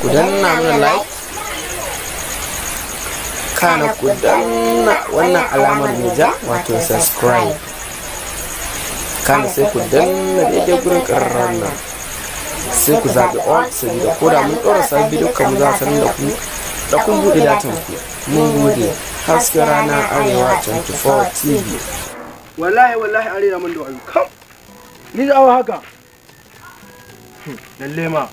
Ku danna mana like, kana ku danna wannan alamar mai ja, wato subscribe, kana sai ku danna daidai gurin ƙararrawar nan, sai ku zaɓi all, saboda ko da mun ɗora sabbin bidiyo mu za a sanar da ku da kun buɗe datan ku. Mun gode. Hasken Rana Arewa 24 TV. Wallahi wallahi an rena min da wayo kam. Ni da awa haka lalle ma.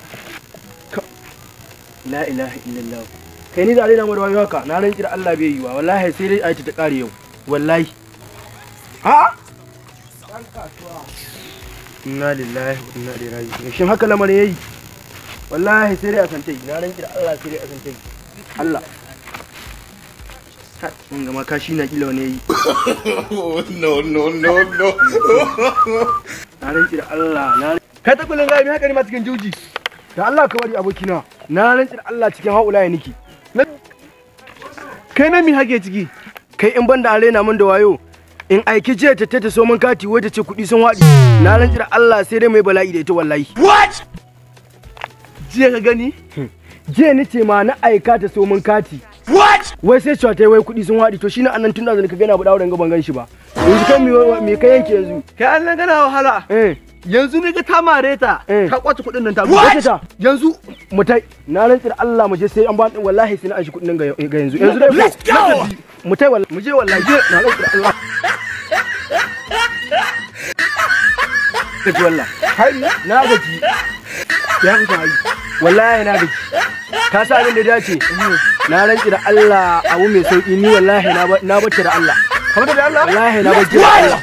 La ilaha illallah. Kai, ni da rena min da wayo haka, na rantsi da Allah bai yiwa. Wallahi sai dai ayi ta kare yau wallahi. Ha, inna lillahi wa inna ilaihi raji'un. Shin haka lamarin yayi? Wallahi sai dai a santai. Na rantsi da Allah sai dai a santai. Allah mun gama kashi na kila wani yayi. No, no, no, no. Na rantsi da Allah na kai ta kullun gami haka ne ma cikin juji. Da Allah ka bari abokina. Na rantsi da Allah cikin haula ya niki. Kai na mi hake ciki? Kai, in banda arena mun da wayo, in aiki jiya ta ta so mun kati, wai ta ce kuɗi sun waɗi. Na rantsi da Allah sai dai mai bala'i da ita wallahi. What? Jiya ka gani? Jiya ni ce ma na aika ta so mun kati. What? Wai sai cewa ta wai kuɗi sun waɗi. To shine annan tun da ka gana buɗa wurin ban gan shi ba. Yanzu kai me ka yanke yanzu? Kai, Allah gana wahala. Eh. Yanzu ni ga ta mare ta. Eh. Ta kwace kuɗin nan ta. What? Ta Yanzu mu tai. Na rantsi da Allah mu je, sai an ba, wallahi sai na an shi kuɗin ga yanzu. Yanzu dai. Let's go. Mu tai wallahi, mu je wallahi. Na rantsi da Allah. Gaji wallahi. Har na gaji. Ya kusa yi. Wallahi na gaji. Ka sa abin da dace. Na rantsi da Allah abu mai sauki ni wallahi na bacci da Allah. Kamar da Allah? Wallahi na bacci da Allah.